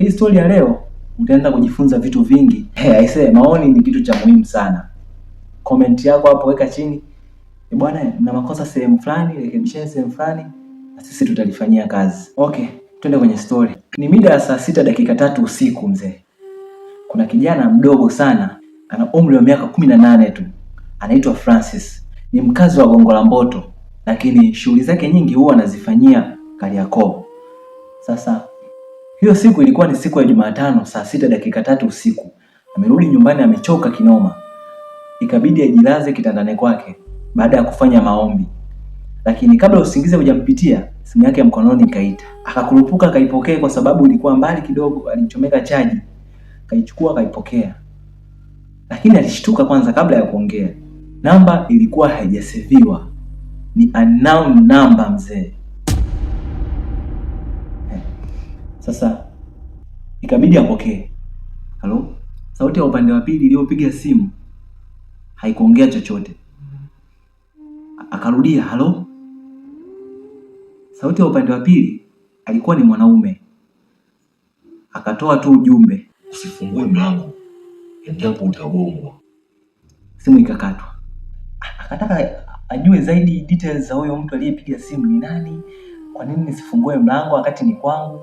Hii story ya leo utaanza kujifunza vitu vingi. Hey, aisee, maoni ni kitu cha muhimu sana. Comment yako hapo weka chini. E bwana, mna makosa sehemu fulani, rekebisheni sehemu fulani, na sisi tutalifanyia kazi. Okay, twende kwenye story. Ni mida ya saa 6:03 usiku mzee. Kuna kijana mdogo sana, ana umri wa miaka 18 tu, anaitwa Francis, ni mkazi wa Gongo la Mboto, lakini shughuli zake nyingi huwa anazifanyia Kariakoo. Sasa hiyo siku ilikuwa ni siku ya Jumatano saa 6:03 usiku. Amerudi nyumbani amechoka kinoma, ikabidi ajilaze kitandani kwake baada ya kufanya maombi, lakini kabla usingizi hujampitia simu yake ya mkononi ikaita. Akakurupuka akaipokea, kwa sababu ilikuwa mbali kidogo, alichomeka chaji, akaichukua akaipokea, lakini alishtuka kwanza kabla ya kuongea. Namba ilikuwa haijaseviwa, ni unknown number mzee. Sasa ikabidi apokee. Halo, sauti ya upande wa pili iliyopiga simu haikuongea chochote. Akarudia halo. Sauti ya upande wa pili alikuwa ni mwanaume, akatoa tu ujumbe, usifungue mlango endapo utagongwa. Simu ikakatwa. Akataka ajue zaidi details za huyo mtu aliyepiga simu ni nani, kwa nini nisifungue mlango wakati ni kwangu,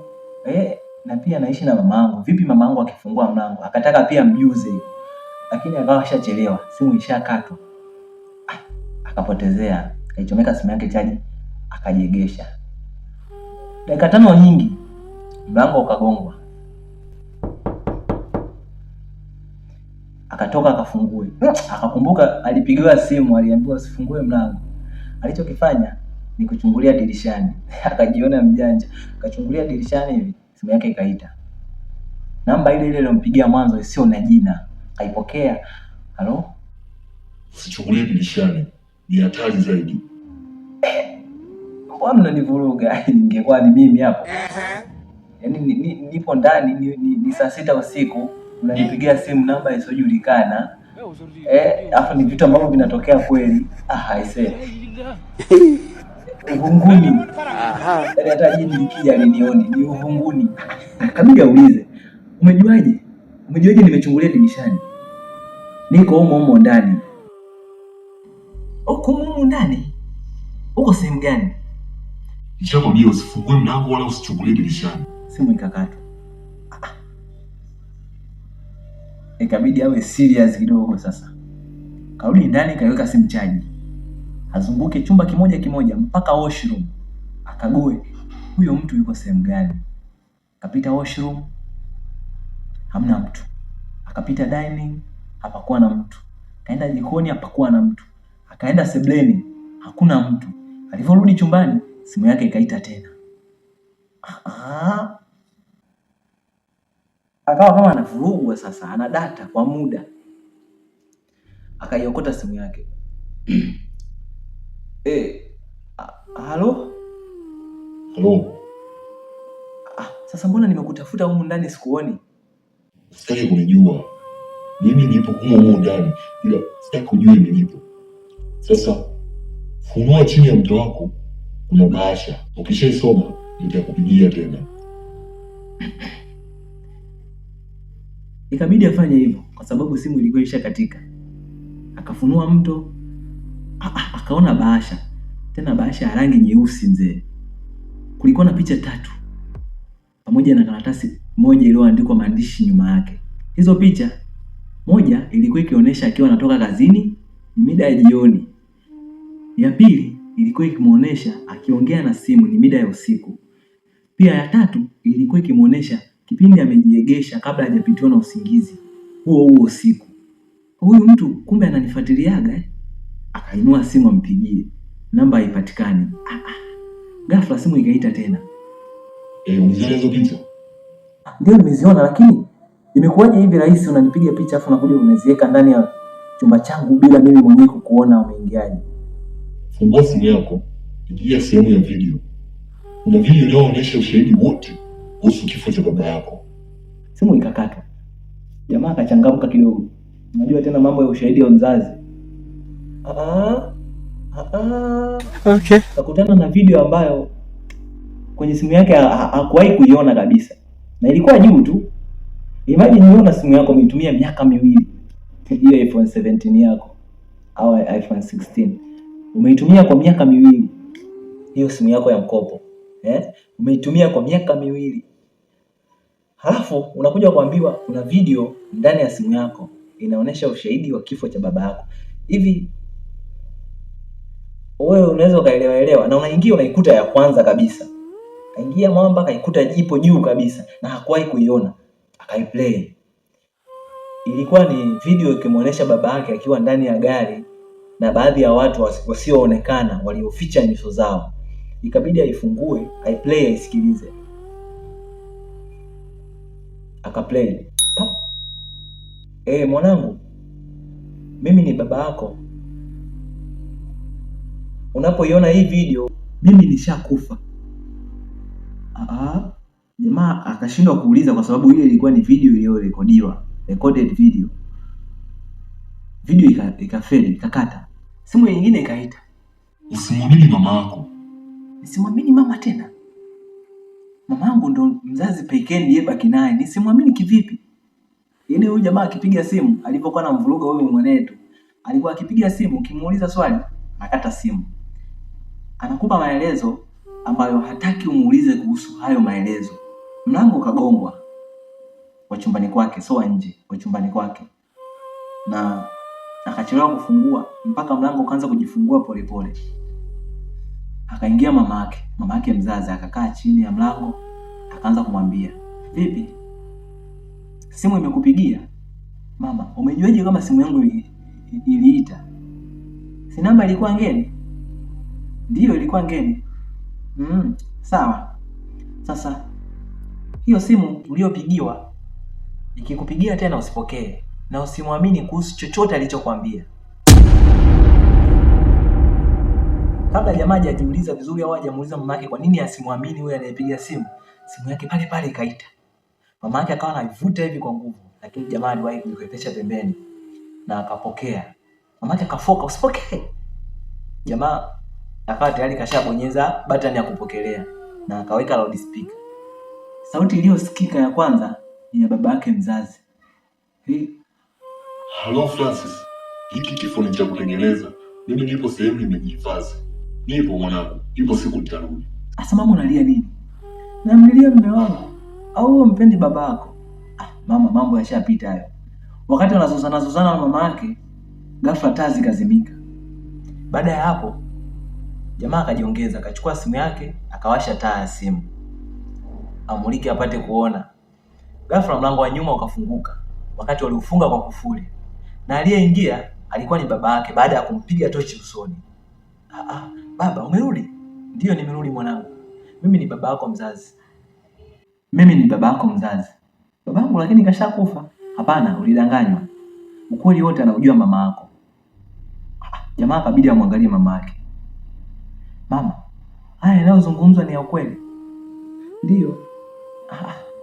na pia naishi na mamangu, vipi mamangu akifungua mlango? Akataka pia mjuze hiyo, lakini akawa ashachelewa, simu ishakatwa. Akapotezea, akaichomeka simu yake chaji, akajiegesha. Dakika 5 nyingi, mlango ukagongwa. Akatoka akafungue. Akakumbuka alipigiwa simu, aliambiwa usifungue mlango. Alichokifanya ni kuchungulia dirishani. Akajiona mjanja, akachungulia dirishani hivi, simu yake ikaita. Namba ile ile iliyompigia mwanzo isiyo na jina. Akaipokea. Halo? Usichungulie dirishani, ni hatari zaidi. Mbona mnanivuruga? Ningekuwa ni mimi hapo. Yaani nipo ndani, ni saa 6 usiku, unanipigia simu namba isiyojulikana. Alafu ni vitu ambavyo vinatokea kweli. Aisee. Uvunguni. Yaani hata jini likija alinioni, ni uvunguni. Kabidi aulize, umejuaje? Umejuaje nimechungulia dirishani? Niko humo humo ndani. Uko humo ndani? Uko sehemu gani? Nishakwambia usifungue mlango wala usichungulie dirishani. Simu ikakatwa. Ikabidi awe serious kidogo sasa. Karudi ndani kaiweka simu chaji. Azunguke chumba kimoja kimoja mpaka washroom. Akague huyo mtu yuko sehemu gani. Akapita washroom, hamna mtu. Akapita dining, hapakuwa na mtu. Akaenda jikoni, hapakuwa na mtu. Akaenda sebleni, hakuna mtu. Alivyorudi chumbani, simu yake ikaita tena. Akawa kama anavurugwa sasa, ana data kwa muda. Akaiokota simu yake. Halo? Halo? Sasa mbona nimekutafuta humu ndani sikuoni? Usitaki kunijua. Mimi nipo humu humu ndani, ila sitaki kujua nilipo. Sasa funua chini ya mto wako kuna bahasha. Ukishaisoma nitakupigia tena. Ikabidi afanye hivyo kwa sababu simu ilikuwa ishakatika. Akafunua mto, akaona bahasha. Tena bahasha ya rangi nyeusi mzee. Kulikuwa na picha 3 pamoja na karatasi moja iliyoandikwa maandishi nyuma yake. Hizo picha, moja ilikuwa ikionyesha akiwa anatoka kazini, ni mida ya jioni. Ya pili ilikuwa ikimuonesha akiongea na simu, ni mida ya usiku. Pia ya tatu ilikuwa ikimuonesha kipindi amejiegesha kabla hajapitiwa na usingizi huo huo usiku. Huyu mtu kumbe ananifuatiliaga? Akainua simu ampigie, namba haipatikani. Ghafla simu ikaita tena. Umeziona hizo picha? Ndio nimeziona, lakini imekuwaje hivi rahisi unanipiga picha afu unakuja unaziweka ndani ya chumba changu bila mimi mwenyewe kukuona umeingiaje? Fungua simu yako, ingia sehemu ya video. Kuna video inayoonyesha ushahidi wote kuhusu kifo cha baba yako. Simu ikakatwa. Jamaa akachangamka kidogo. Unajua tena mambo ya ushahidi wa mzazi. Akakutana na video ambayo kwenye simu yake hakuwahi kuiona kabisa. Na ilikuwa juu tu. Imagine wewe una simu yako umeitumia miaka miwili, hiyo iPhone 17 yako au iPhone 16 umeitumia kwa miaka miwili, hiyo simu yako ya mkopo umeitumia kwa miaka miwili, halafu unakuja kuambiwa kuna video ndani ya simu yako inaonyesha ushahidi wa kifo cha baba yako. Hivi wewe unaweza ukaelewa elewa? Na unaingia unaikuta ya kwanza kabisa, kaingia mwamba kaikuta ipo juu kabisa na hakuwahi kuiona, akaiplay. Ilikuwa ni video ikimuonesha baba yake akiwa ndani ya gari na baadhi ya watu wasioonekana walioficha nyuso zao. Ikabidi aifungue, aiplay, aisikilize. Akaplay. Pap. Mwanangu, mimi ni baba yako. Unapoiona hii video, mimi nishakufa. Jamaa akashindwa kuuliza kwa sababu ile ilikuwa ni video iliyorekodiwa, recorded video. Video ikafeli, ikakata. Simu nyingine ikaita. Usimwamini mama yako. Nisimwamini mama tena? Mamangu ndo mzazi pekee niliyebaki naye, nisimwamini kivipi? Yaani huyu jamaa akipiga simu, alivyokuwa anamvuruga huyu mwanetu, alikuwa akipiga simu, ukimuuliza swali, anakata simu. Anakupa maelezo ambayo hataki umuulize kuhusu hayo maelezo. Mlango ukagongwa wa chumbani kwake, sio wa nje, wa chumbani kwake. Na akachelewa kufungua mpaka mlango ukaanza kujifungua polepole. Akaingia mama yake, mama yake mzazi, akakaa chini ya mlango, akaanza kumwambia, "Vipi? Simu imekupigia?" "Mama, umejuaje kama simu yangu iliita? Si namba ilikuwa ngeni?" "Ndiyo, ilikuwa ngeni." Sawa. Sasa hiyo simu uliyopigiwa ikikupigia tena usipokee na usimwamini kuhusu chochote alichokuambia." Kabla jamaa hajajiuliza vizuri au hajamuuliza mama yake kwa nini asimwamini huyo anayepiga simu, simu yake pale pale ikaita. Mama yake akawa anaivuta hivi kwa nguvu, lakini jamaa aliwahi kuikwepesha pembeni na akapokea. Mama yake akafoka, "Usipokee." Jamaa akawa tayari kashabonyeza button ya kupokelea na akaweka loudspeaker. Sauti iliyosikika ya kwanza ni ya baba yake mzazi. Hii. Hello Francis, hiki kifo ni cha kutengeneza. Mimi nipo sehemu nimejihifadhi. Nipo mwanangu, ipo siku nitarudi. Asa mama unalia nini? Namlilia mume wangu. Au wewe mpendi baba yako? Mama, mambo yashapita hayo. Wakati wanazozana zozana na mama yake, ghafla taa zikazimika. Baada ya hapo, jamaa akajiongeza, akachukua simu yake, akawasha taa ya simu amulike apate kuona. Ghafla mlango wa nyuma ukafunguka, wakati waliufunga kwa kufuli, na aliyeingia alikuwa ni baba yake baada ya kumpiga tochi usoni. Baba umerudi? Ndiyo, nimerudi mwanangu. Mimi ni baba yako mzazi. Mimi ni baba yako mzazi. Babangu lakini kashakufa. Hapana, ulidanganywa. Ukweli wote anaujua mama yako. Jamaa akabidi amwangalie mama yake. Mama, haya yanayozungumzwa ni ya ukweli? Ndiyo.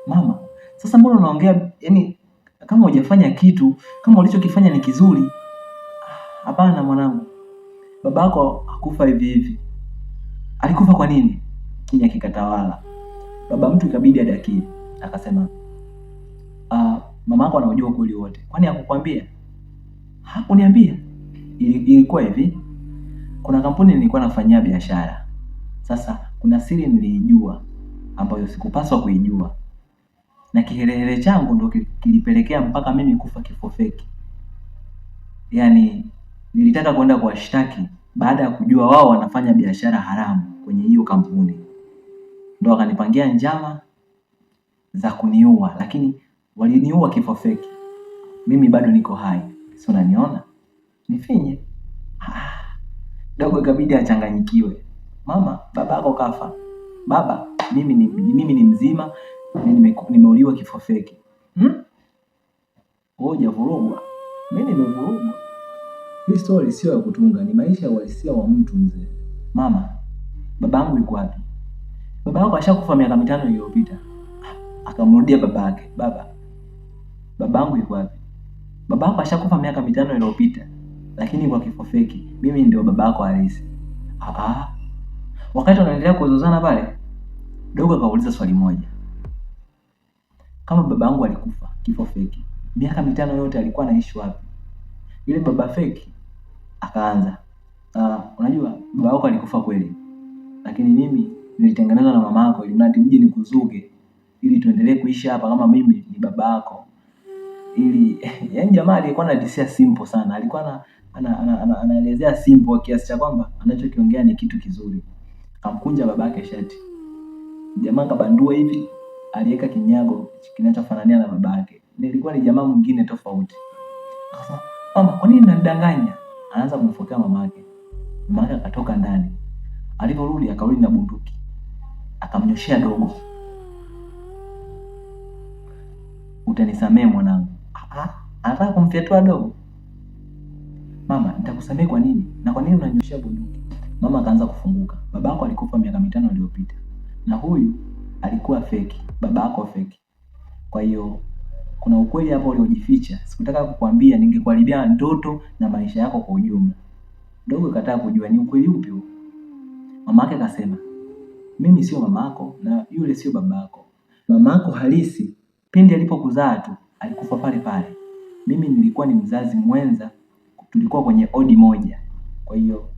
Mama, sasa mbona unaongea yani kama hujafanya kitu, kama ulichokifanya ni kizuri? Hapana mwanangu. Babako hakufa hivi hivi. Alikufa kwa nini? Kimya kikatawala. Baba mtu ikabidi adakie. Akasema, mama yako anaujua ukweli wote. Kwani hakukwambia? Hakuniambia. Ilikuwa hivi. Kuna kampuni nilikuwa nafanyia biashara. Sasa kuna siri niliijua ambayo sikupaswa kuijua. Na kiherehere changu ndo kilipelekea mpaka mimi kufa kifo feki. Yaani nilitaka kwenda kuwashtaki baada ya kujua wao wanafanya biashara haramu kwenye hiyo kampuni. Ndo wakanipangia njama za kuniua, lakini waliniua kifo feki. Mimi bado niko hai. Si unaniona? Nifinye. Dogo ikabidi achanganyikiwe. Mama, babako kafa. Baba, mimi ni mzima, nimeuliwa kifo feki. Wewe hujavurugwa. Mimi nimevurugwa. Hii story sio ya kutunga, ni maisha ya uhalisia wa mtu mzee. Mama, babangu yuko wapi? Baba yako ashakufa miaka 5 iliyopita. Akamrudia babake, baba, babangu yuko wapi? Babako ashakufa miaka 5 iliyopita, lakini kwa kifo feki. Mimi ndio babako halisi. Wakati wanaendelea kuzozana pale, dogo akauliza swali moja. Kama baba yangu alikufa kifo feki, miaka 5 yote alikuwa anaishi wapi? Yule baba feki akaanza, unajua baba yako alikufa kweli, lakini mimi nilitengenezwa na mama yako ili mradi mje nikuzuge ili tuendelee kuishi hapa kama mimi ni baba yako. Ili yaani jamaa alikuwa anadisia simple sana, alikuwa anaelezea simple kiasi cha kwamba anachokiongea ni kitu kizuri. Akamkunja babake shati. Jamaa kabandua hivi, aliweka kinyago kinachofanania na babake. Nilikuwa ni jamaa mwingine tofauti. Akasema, mama, kwa nini unanidanganya? Anaanza kumfokea mamake. Mamake akatoka ndani. Aliporudi akarudi na bunduki. Akamnyoshea dogo. Utanisamee mwanangu. Anataka kumfyatua dogo. Mama, nitakusamee kwa nini? Na kwa nini unanyoshea bunduki? Mama akaanza kufunguka. Babako alikufa miaka 5 iliyopita. Na huyu alikuwa feki, babako feki. Kwa hiyo kuna ukweli hapo uliojificha. Sikutaka kukuambia, ningekuharibia ndoto na maisha yako kwa ujumla. Dogo kataa kujua ni ukweli upi huo. Mamake akasema, mimi sio mamako na yule sio babako. Mamako halisi pindi alipokuzaa tu alikufa pale pale. Mimi nilikuwa ni mzazi mwenza, tulikuwa kwenye odi moja. Kwa hiyo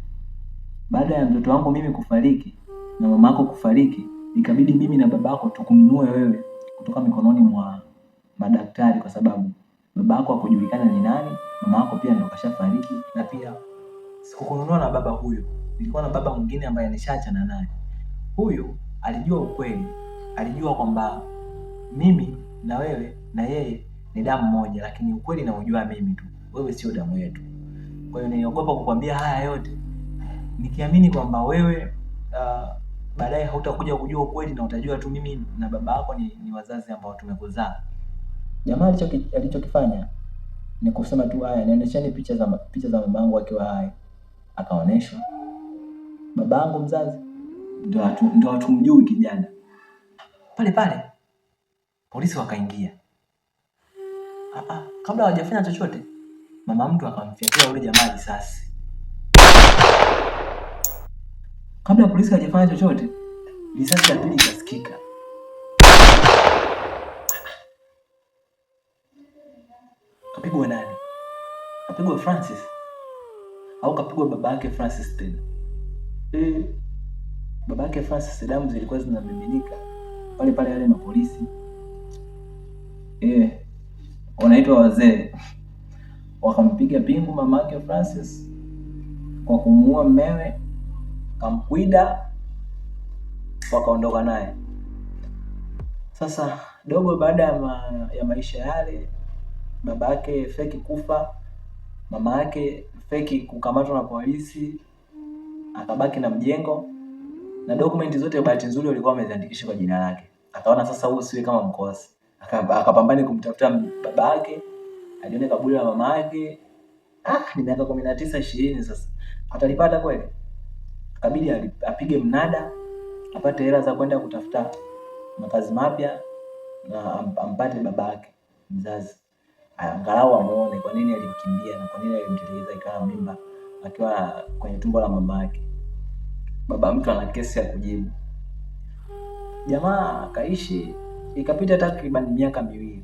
baada ya mtoto wangu mimi kufariki na mamako kufariki, ikabidi mimi na babako tukununue wewe kutoka mikononi mwa madaktari, kwa sababu babako hakujulikana ni nani, mamako pia ndo kashafariki, na pia sikukununua na baba huyo, nilikuwa na baba mwingine ambaye nishaachana naye. Huyu alijua ukweli, alijua kwamba mimi na wewe na yeye ni damu moja, lakini ukweli naujua mimi tu, wewe sio damu yetu. Kwa hiyo niliogopa kukwambia haya yote nikiamini kwamba wewe baadaye hautakuja kujua ukweli na utajua tu mimi na baba yako ni wazazi ambao tumekuzaa. Jamaa alichokifanya ni kusema tu haya, nionyesheni picha za mamangu akiwa hai. Akaoneshwa babangu mzazi, ndo hatumjui kijana. Pale pale polisi wakaingia. Kabla hawajafanya chochote, mama mtu akamfyatua yule jamaa risasi. Kabla polisi hawajafanya chochote, risasi ya pili ikasikika. Kapigwa nani? Kapigwa Francis au kapigwa babake Francis tena? Babake Francis, damu zilikuwa zinamiminika pale pale. Yale mapolisi wanaitwa wazee, wakampiga pingu mamake Francis kwa kumuua mmewe, kamkwida, wakaondoka naye. Sasa dogo baada ya maisha yale, babake feki kufa, mama yake feki kukamatwa na polisi, akabaki na mjengo na dokumenti zote. Bahati nzuri walikuwa wameziandikisha kwa jina lake. Akaona sasa huo siwe kama mkosi, akapambana kumtafuta babake, alione kaburi la mama yake. Ni miaka 19 20 sasa, atalipata kweli? Akabidi apige mnada apate hela za kwenda kutafuta makazi mapya na ampate babake mzazi, angalau amuone kwa nini alimkimbia na kwa nini alimtelekeza ikawa mimba akiwa kwenye tumbo la mama yake. Baba mtu ana kesi ya kujibu. Jamaa akaishi, ikapita takriban miaka 2.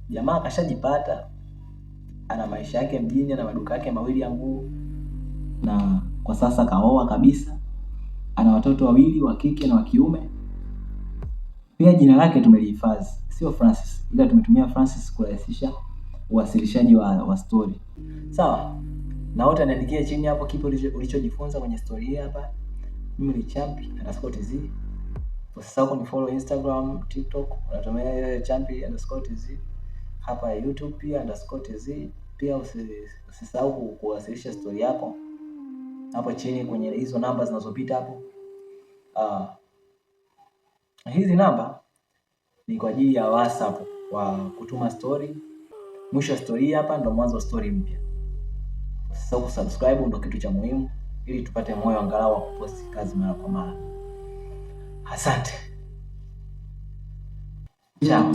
Jamaa akashajipata, ana maisha yake mjini, ana maduka yake 2 ya nguo, na kwa sasa kaoa kabisa, ana watoto 2 wa kike na wa kiume. Pia jina lake tumelihifadhi, sio Francis, ila tumetumia Francis kurahisisha uwasilishaji wa story. Sawa? Na wote niandikie chini hapo kipi ulichojifunza kwenye story hii hapa. Mimi ni Champi_TZ. Usisahau kunifollow Instagram, TikTok, unatumia ile Champi_TZ. Hapa YouTube pia _TZ. Pia usisahau kuwasilisha story yako hapo chini kwenye hizo namba zinazopita hapo. Hizi namba ni kwa ajili ya WhatsApp kwa kutuma story. Mwisho wa story hapa ndo mwanzo wa story mpya. Usisahau kusubscribe, ndo kitu cha muhimu ili tupate moyo angalau wa kuposti kazi mara kwa mara. Asante. Ciao.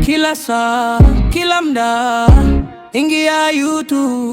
Kila saa, kila mda, ingia YouTube.